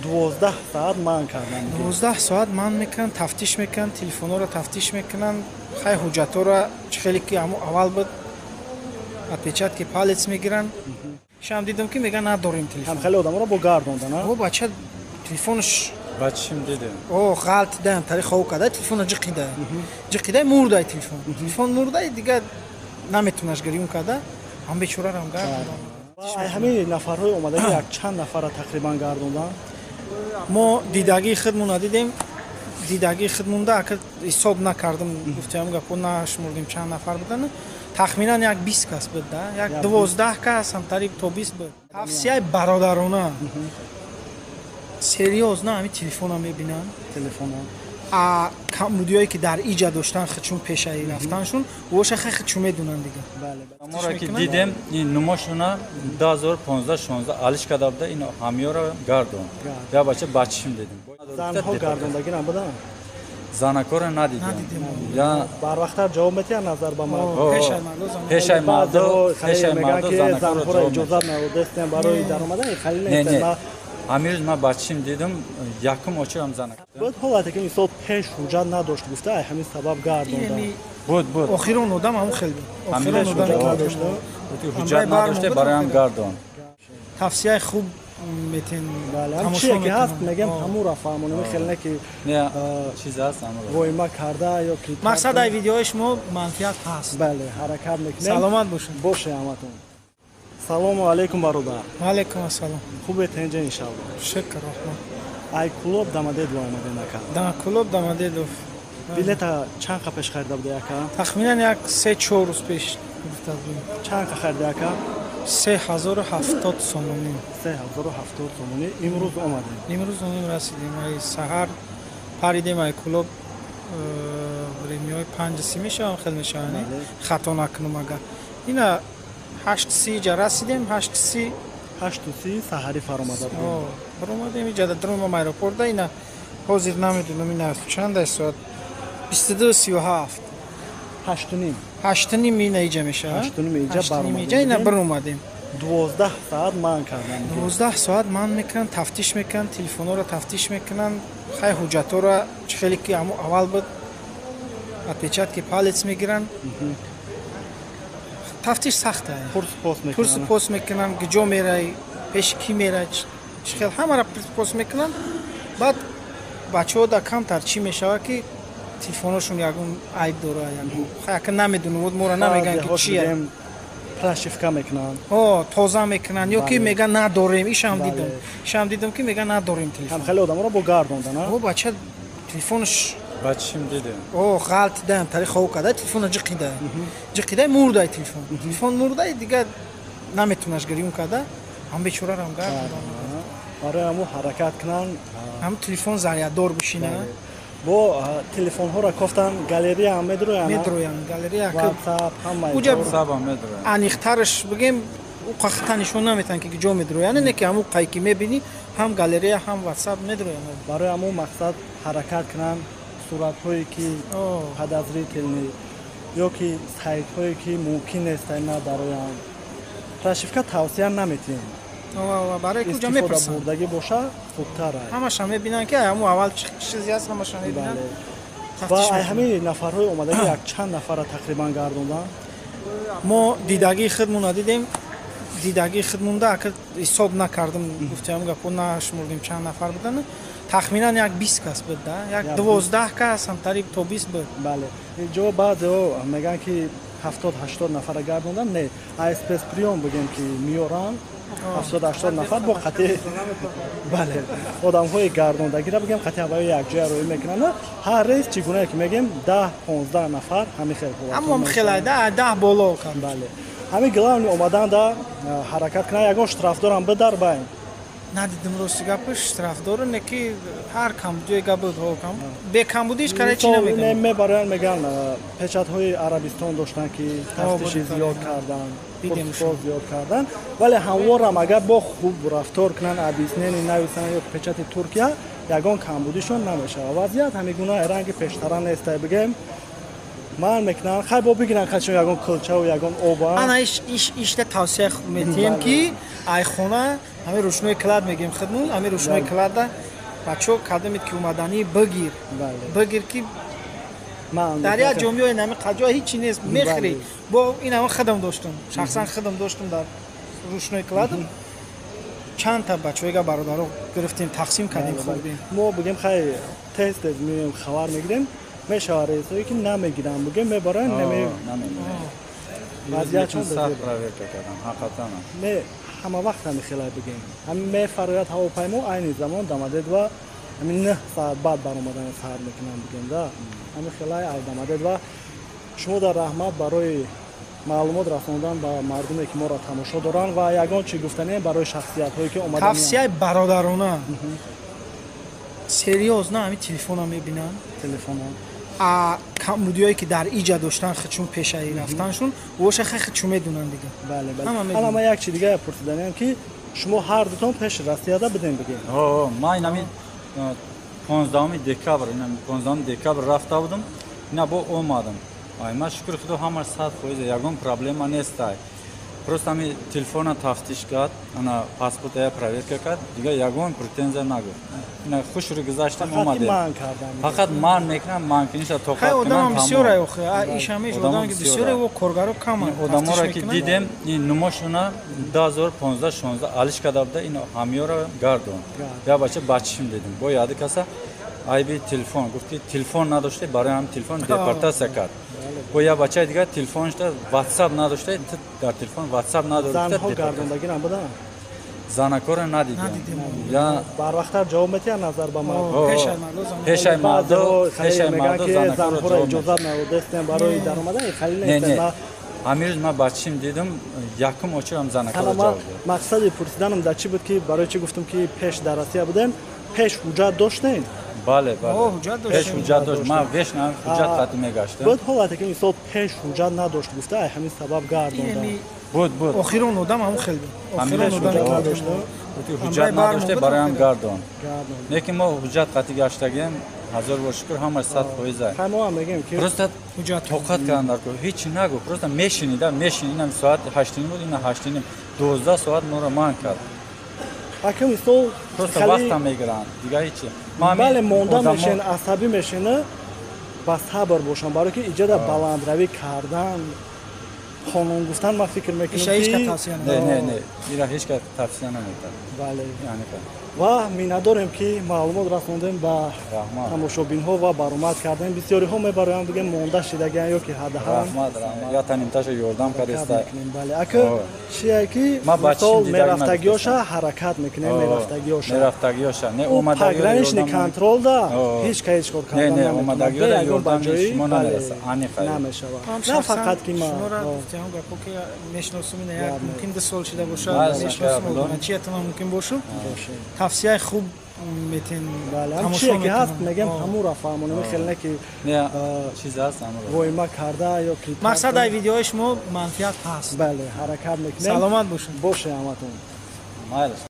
12 саат манъ кардан. 12 соат манъ мекунанд, тафтиш мекунанд, телефонҳоро тафтиш мекунанд. Хай, ҳуҷҷатҳоро чӣ хеле ки ҳамо аввал буд, отпечатки палец мегиранд. Шам дидам, ки меган, надорем телефон. Хеле одаморо бо гардондан. О, бача телефонаш. Бачишим дидем. О, ғалтидаям, тари хов када, телефона ҷиқида, ҷиқида, мурдай телефон, телефон мурдай, дига наметунаш гирён када, ҳам бечорарам гардондан. Ҳамин нафарҳои омадаги як чанд нафарра тақрибан гардондан? Мо дидагии худмона дидем, дидагии худмонда ака ҳисоб накардам, гуфтиам гапо, нашмурдем чанд нафар будан. Тахминан як 20 кас буд да, як 12 кас ҳамтари то 20 буд. Тавсияи бародарона, серьёзно, ҳамин телефона мебинанд. Телефона. А камбудиҳое, ки дар иҷа доштан, худшун пешаи рафтаншун воша, хай, худшун медонанд дига. Моро ки дидем, ин нумошуна 2015, 16 алиш карда буда, ин ҳамёро гардон. Я бача бачишим дидем. Занҳо гардондагӣ набуданд? Занакоро надидем. Барвақттар ҷавоб метиҳанд назар ба мард? Пешаи мардо, пешаи мардо. Занҳоро иҷозат надодастем барои даромадан, хеле нест. Ҳамин рӯз ман бачишим дидам, якум очирам занак. Буд ҳолате, ки мисол пеш ҳуҷҷат надошт, гуфта, ай ҳамин сабаб гардонда? Буд, буд. Охирон одам ҳамон хел буд, охирон одам. Ҳуҷҷат надоште, бароям гардон. Тавсияи хуб метен. Чие ки ҳаст, мегем, ҳамура фаҳмонем, хеле не ки чиз ҳаст. Воима карда ё ки Мақсад, ай видеои шумо манфиат ҳаст. Бале, ҳаракат мекунем. Саломат бошед. Боше ҳаматон. Салому алайкум, бародар. Ваалайкум ассалом. Хубе, тенҷа, иншалло? Шукр, раҳмат. Ай Кулоб Дамадедова омадем, ака? Да, Кулоб Дамадедов. Билета чанд қа пеш харида буда, ака? Тахминан як 3-4 рӯз пеш гуфта будем. Чанд қа харида, ака? 3070 сомонӣ. 3070 сомонӣ. Имрӯз омадем? Имрӯз омадем, расидем. Ай саҳар паридем ай Кулоб, времяҳои 5:30 мешавам, хел мешаванд, хато накунам агар. Ина 8:30 ҷа расидем, 8:30. 8:30 саҳарӣ фаромада будем. Баромадем иҷа даромам аэропорта. Ина ҳозир намедонам, ина чанд соат, 22:37. 8:30. 8:30 ина иҷа мешавад. 8:30 иҷа. Иҷа ина баромадем. 12 саат манъ кардан. 12 соат манъ мекунанд, тафтиш мекунанд, телефонҳоро тафтиш мекунанд. Хай, ҳуҷҷатҳоро чӣ хеле ки ҳамо аввал буд, отпечатки палец мегиранд. Тафтиш сахта. Пурсу пос мекунанд, куҷо мерай, пеши кӣ мерай, чӣ хел, ҳамаро пурсупос мекунанд. Баъд бачаҳо да камтар чӣ мешавад, ки телефоношон ягон айб дора, ягон яка намедонам, моро намегӯянд, ки чия. Прошивка мекунанд. О, тоза мекунанд ё ки меган, надорем. Ишам дидам, ишам дидам, ки меган, надорем телефон. Хеле одаморо бо гардондан. О, бача телефонаш. Бачишим дидем. О, ғалтидаям, тари хов када, телефона ҷиқида, ҷиқида, мурдай телефон, телефон мурдай, дига наметунаш гирён када, ҳам бечорарам гардондан. Барои ҳамун ҳаракат кунанд. Ҳам телефон заряддор бишина. Бо телефонҳоро кофтан, галерея ҳам медроянд? Медроянд, галерея. WhatsApp, ҳама. Уҷа WhatsApp медроянд. Аниқтараш бигем, қахта нишон наметиҳанд, ки ҷо медроянд, не ки ҳамун қай ки мебинӣ, ҳам галерея, ҳам WhatsApp медроянд. Барои ҳамун мақсад ҳаракат кунанд, суратҳое ки подозрительный ё ки сайтҳое ки мумкин нест, надароянд. Прошивка тавсия наметиҳем. Барои куҷо мепурсанд. Бурдагӣ боша, хубтар. Ҳамаша мебинанд, ки ҳамун аввал чизе ҳаст, ҳамаша мебинанд. Ва ҳамин нафарҳои омадаги як чанд нафарра тақрибан гардондан? Мо дидагии худмона дидем, дидагии худмонда ака ҳисоб накардам, гуфтиам гапо, нашмурдем чанд нафар будан. Тахминан як 20 кас буд да, як 12 кас ҳамтари то 20 буд. Бале, ҷо баъзеҳо мегӯянд, ки 70-80 нафара гардондан. Не, ай спецприём бигем, ки меоранд 70-80 нафар бо қатъи, бале, одамҳои гардондагиро бигем, қатъи ҳавои якҷоя роӣ мекунанд. Ҳар рейс, чӣ гунае ки мегем, 10-15 нафар ҳамин хел. Ҳамон хел, 10 боло. Бале, ҳамин главный омаданда ҳаракат кунанд. Ягон штрафдорам бидар байн? Надидим, рости гапаш, штрафдору не, ки ҳар камбудиое гап буд, бекамбудиш кара чи намегӯям. Мебароянд, мегӯянд, печатҳои Арабистон доштанд, ки тафтиши зиёд карданд, зиёд карданд. Вале ҳамворам агар бо хуб рафтор кунанд, объяснение нависанд ё печати Туркия, ягон камбудишон намешавад. Вазъият ҳамин гуна, ранги пештара нестай, бигем, ман мекунанд. Хай, бо бигиранд қачон ягон кулчаву ягон оба. Ана ишта тавсия метиҳем, ки ай хона Ҳамин ручной кладь мегем худмон, ҳамин ручной кладь да бачаҳо кадомед ки омаданӣ бигир. Бигир ки дар як ҷо меоянд, ҳамин қаҷо ҳичи нест, мехӯрӣ. Бо ин ҳама худам доштам, шахсан худам доштам дар ручной кладь ам. Чандта бачаҳоига бародаро гирифтем, тақсим кардем, хӯрдем. Мо бигем хай тез тез меоем, хабар мегирем, мешавад рейсҳое ки намегиранд, бигем мебаранд, вазъиятшон сахт проверка кардам, ҳақиқатан. Не, ҳама вақт ҳами хелай бигем. Ҳамин мефарояд ҳавопаймо, айни замон Дамадедова ҳамин 9 соат баъд баромадани саҳар мекунам бигем да. Ҳамин хелай аз Дамадедова. Шумо дар раҳмат барои маълумот расондан ба мардуме ки моро тамошо доранд ва ягон чи гуфтане барои шахсиятҳое ки омадаанд. Тавсияи бародарона. Серьёзно ҳамин телефонро мебинанд. Телефонро. А камбудиҳое ки дар иҷа доштан худшон пешаи рафтаншон, воша хай худшон медонанд дига. Бале, бале. Ҳала ман як чи дига пурсиданиам ки шумо ҳар дутон пеш Россияда будем бигем. Ҳо, ман инами 15 декабр, инами 15 декабр рафта будам, ина бо омадам. Ай ман шукр Худо ҳамаш 100% ягон проблема нест. Просто ҳами телефона тафтиш кард, ана паспорта проверка кард, дига ягон претензия нагуфт. Ина хушрӯ гузаштам омадем. Фақат ман мекунам, ман киниша тоқат кунам. Одамам бисёр ай охи, ишамеш одам ки бисёр ай, коргаро каманд. Одаморо ки дидем, ин нумошона 2015 16 алиш карда буда, ин ҳамёро гардон. Я бача бачишим дидем. Бо яди каса айби телефон гуфт ки телефон надоште, барои ҳам телефон депортатсия кард. Бо я бачаи дигар телефоншда WhatsApp надоште, дар телефон WhatsApp надоште. Занҳо гардондагӣ набуданд? Занакоро надидем. Я барвақттар ҷавоб метиҳанд назар ба мард. Пешаи мардо, пешаи мардо занҳоро иҷозат надодастем барои даромадан, хеле нест. Не, ҳамин рӯз ман бачишим дидам, якум очирам занакоро ҷавоб дод. Мақсади пурсиданам дар чӣ буд ки барои чӣ гуфтам ки пеш дар Россия будем, пеш ҳуҷҷат доштем? Бале, бале. Пеш ҳуҷҷат дошт. Ман вешна ҳуҷҷат қатӣ мегаштам. Буд ҳолате ки мисол пеш ҳуҷҷат надошт гуфта, ай ҳамин сабаб гардонда. Буд, буд. Охирон одам ҳамон хел буд. Охирон одам надошт. Ҳуҷҷат надоште, бароям гардон. Лекин мо ҳуҷҷат қатӣ гаштагем, ҳазор бор шукр, ҳамаш 100%. Ҳама ҳам мегем ки просто тоқат кардан дар кор. Ҳеч нагу, просто мешинида, мешини, инам соат 8:30 буд, ина 8:30, 12 соат моро манъ кард. Акам мисол просто вақтам мегиранд, дига ҳечи. Бале, монда мешен, асабӣ мешена, ба сабр бошам, барои ки иҷода баландравӣ кардан, қонун гуфтан, ман фикр мекунам ки не, не, не, ира ҳеч кас тавсия наметад. Бале. Ва миннатдорем ки маълумот расондем ба тамошобинҳо ва баромад кардем. Бисёриҳо мебароянд бигем монда шидагиан ё ки ҳадаҳам. Раҳмат, раҳмат. Я танимташа ёрдам кардеста. Бале, ака чие ки мисол мерафтагиёша ҳаракат мекунем, мерафтагиёша. Мерафтагиёша. Не омадагиёша. Пограничный контрол да ҳеч кас ҳеч кор кардан наметавонад. Не, омадагиёра ёрдам шумо намерасад. Ани хайр. Намешавад. На фақат ки ма. Шуморо гуфтам гапо ки мешиносум, ина як мумкин 2 сол шида бошад, мешиносум, чиятон мумкин бошад. Тавсияи хуб метен. Бале, чие ки ҳаст мегем ҳамура фаҳмонем, хеле не ки чиз ҳаст ҳамура. Войма карда ё ки мақсад ай видеои шумо манфиат ҳаст. Бале, ҳаракат мекунем. Саломат бошед. Боше ҳаматон. Майлаш.